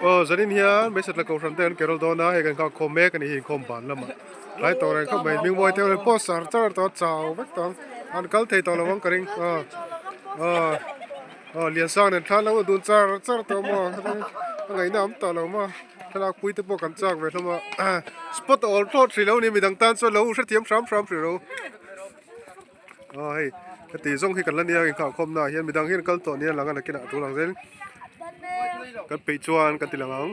Aw zanin hian Meisatla Kohhran te an ke rawlh dawn a, hei kan nghak khawm mek a ni hi inkhawm ban lamah tlai tawh reng khawp mai hming mawi te pawh poster char tawh a chau vek tawh ang an kal thei tawh lo ang ka ring aw aw aw Liansang nen thla lo dun char char tawh maw a ngaihna awm tawh lo maw thlalak pui te pawh kan chak ve hlawm a spot a awl thlawt hrih lo a ni midang tan chuan lo hrethiam hram hram hrih lo. Aw hei heti zawng hi kan la nia inkhah khawmna ah hian midang hian kal tawh nia lang a nakinah a tul ang zel kan peih chuan kan ti lang ang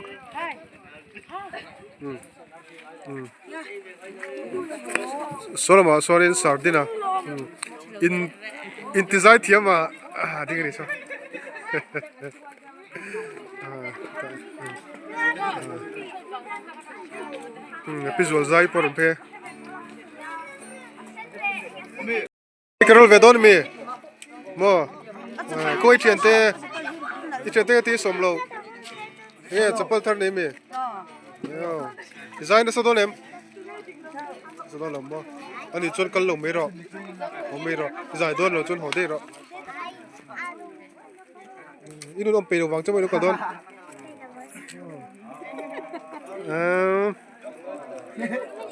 um um saw lamah sawn sardine a um in intizai thiam ah a ding a ni saw um pi zual zai pawh a rawn phei a. Carol ve dawn mi maw khawi thian te i thian te ti sawm lo nge chapal thar nei mi design nasa dawn em nasa dawn lo maw ani chuan kal lo mai rawh haw mai rawh zai dawn lo chuan haw daih rawh i nun awm peih lo vang che maw i lo kal dawn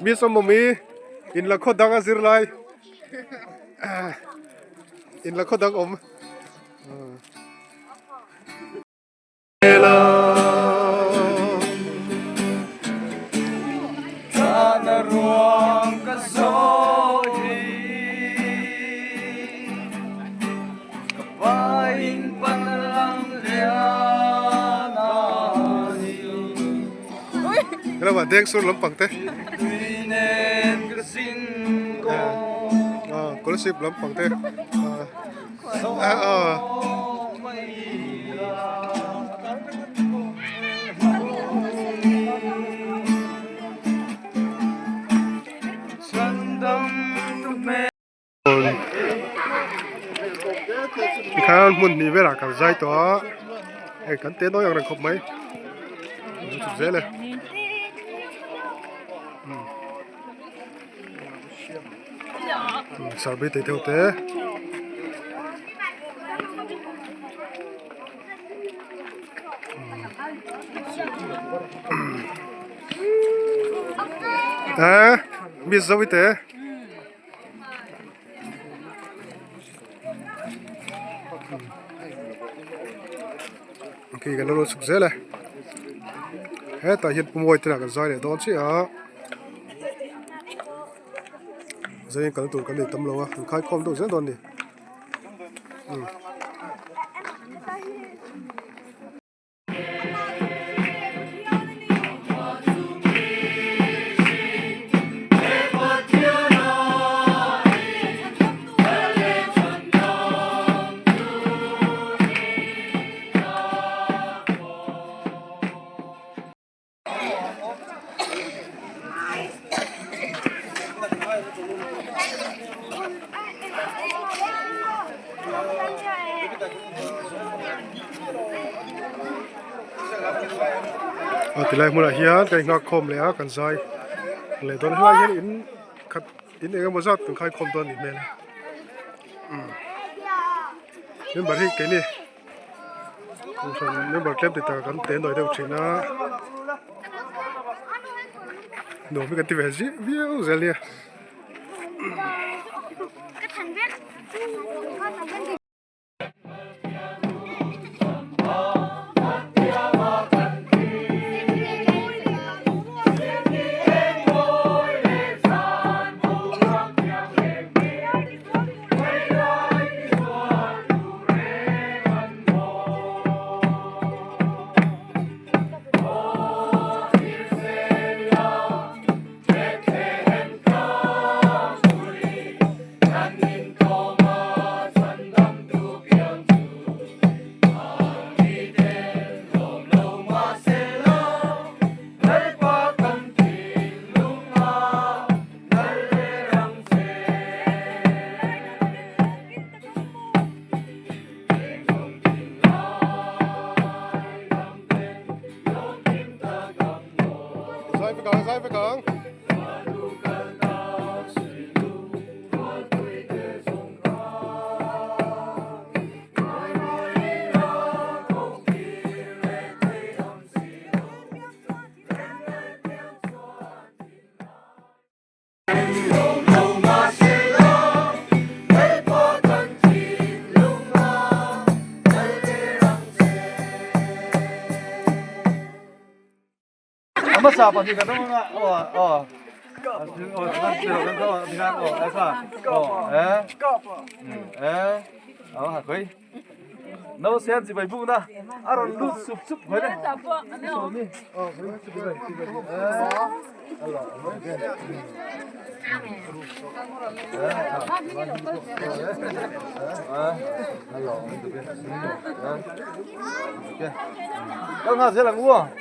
Miss Awmawmi in la khaw dang a zir lai in la khaw dang awm. Hello, deng sur lampang te. Ah, scholarship lampang te. Ah, ah. Tikhan hmun hnih velah kan zai tawh a hei kan te nawi ang reng khawp mai an chhuk zel e sarbei tei deuh te. Eh miss zo i te. Khi kan lo chhuk zel e hetah hian pu mawi te lah kan zai leh dawn chiah a zai kal tur kan nei tam lo a kan khai khawm deuh zel dawn a ni. A tilai hmunah hian kan inghak khawm leh a kan zai leh dawn helai hian in khat in eng emaw zat kan khai khawm dawn a nih hmel a member hi keini member tlem ti tak kan te nawi deuh thin a nuam hi kan ti ve zia viau zel nia. Zai vek ang, zai vek ang. Kal nghal zel ang u.